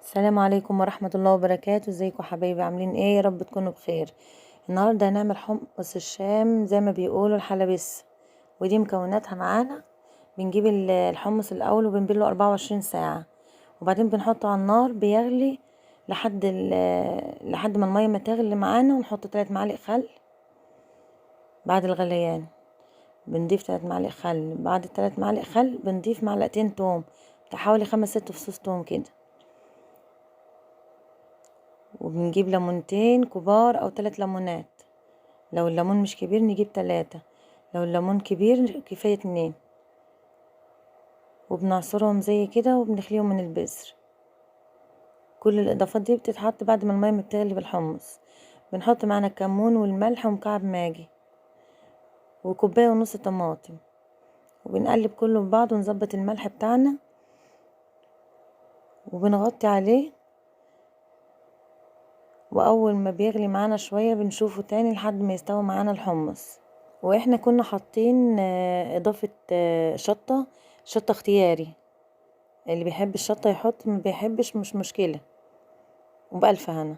السلام عليكم ورحمة الله وبركاته. ازيكم حبايبي؟ عاملين ايه؟ يا رب تكونوا بخير. النهاردة هنعمل حمص الشام زي ما بيقولوا الحلبس، ودي مكوناتها معانا. بنجيب الحمص الاول وبنبله 24 ساعة، وبعدين بنحطه على النار بيغلي لحد ما المية ما تغلي معانا، ونحط 3 معالق خل. بعد الغليان بنضيف 3 معالق خل، بعد 3 معالق خل بنضيف معلقتين توم، حوالي 5-6 فصوص توم كده، وبنجيب ليمونتين كبار او 3 ليمونات، لو الليمون مش كبير نجيب 3، لو الليمون كبير كفاية 2، وبنعصرهم زي كده وبنخليهم من البذر. كل الاضافات دي بتتحط بعد ما المية ما بتغلي بالحمص. بنحط معانا الكمون والملح ومكعب ماجي وكوباية ونص طماطم، وبنقلب كله ببعض ونظبط الملح بتاعنا وبنغطي عليه. واول ما بيغلي معانا شوية بنشوفه تاني لحد ما يستوي معانا الحمص. واحنا كنا حاطين اضافة، شطة، شطة اختياري، اللي بيحب الشطة يحط، ما بيحبش مش مشكلة. وبألف هنا.